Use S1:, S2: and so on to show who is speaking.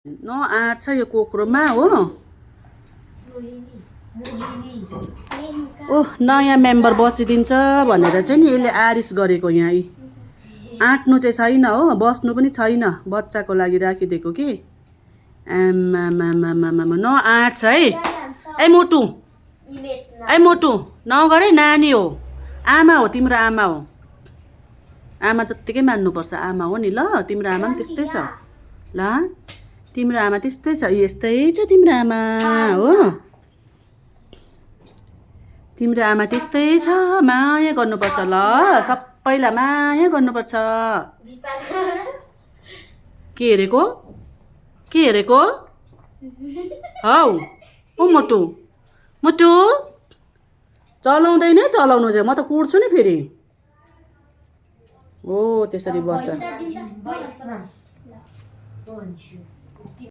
S1: नआँट्छ यो कोक्रोमा हो। ओह नयाँ मेम्बर बसिदिन्छ भनेर चाहिँ नि यसले आरिस गरेको यहाँ आँट्नु चाहिँ छैन हो, बस्नु पनि छैन, बच्चाको लागि राखिदिएको कि। आमामामामामा नआँट्छ है। ए मोटु नगर है, नानी हो, आमा हो, तिम्रो आमा हो। आमा जत्तिकै मान्नुपर्छ, आमा हो नि ल। तिम्रो आमा पनि त्यस्तै छ ल, तिम्रो आमा त्यस्तै छ, यस्तै छ तिम्रो आमा हो। तिम्रो आमा त्यस्तै छ, माया गर्नुपर्छ ल, सबैलाई माया गर्नुपर्छ। के हेरेको हौ ओ मोटु चलाउँदैन, चलाउनु चाहिँ म त कुट्छु नि फेरि। हो त्यसरी बस्छ।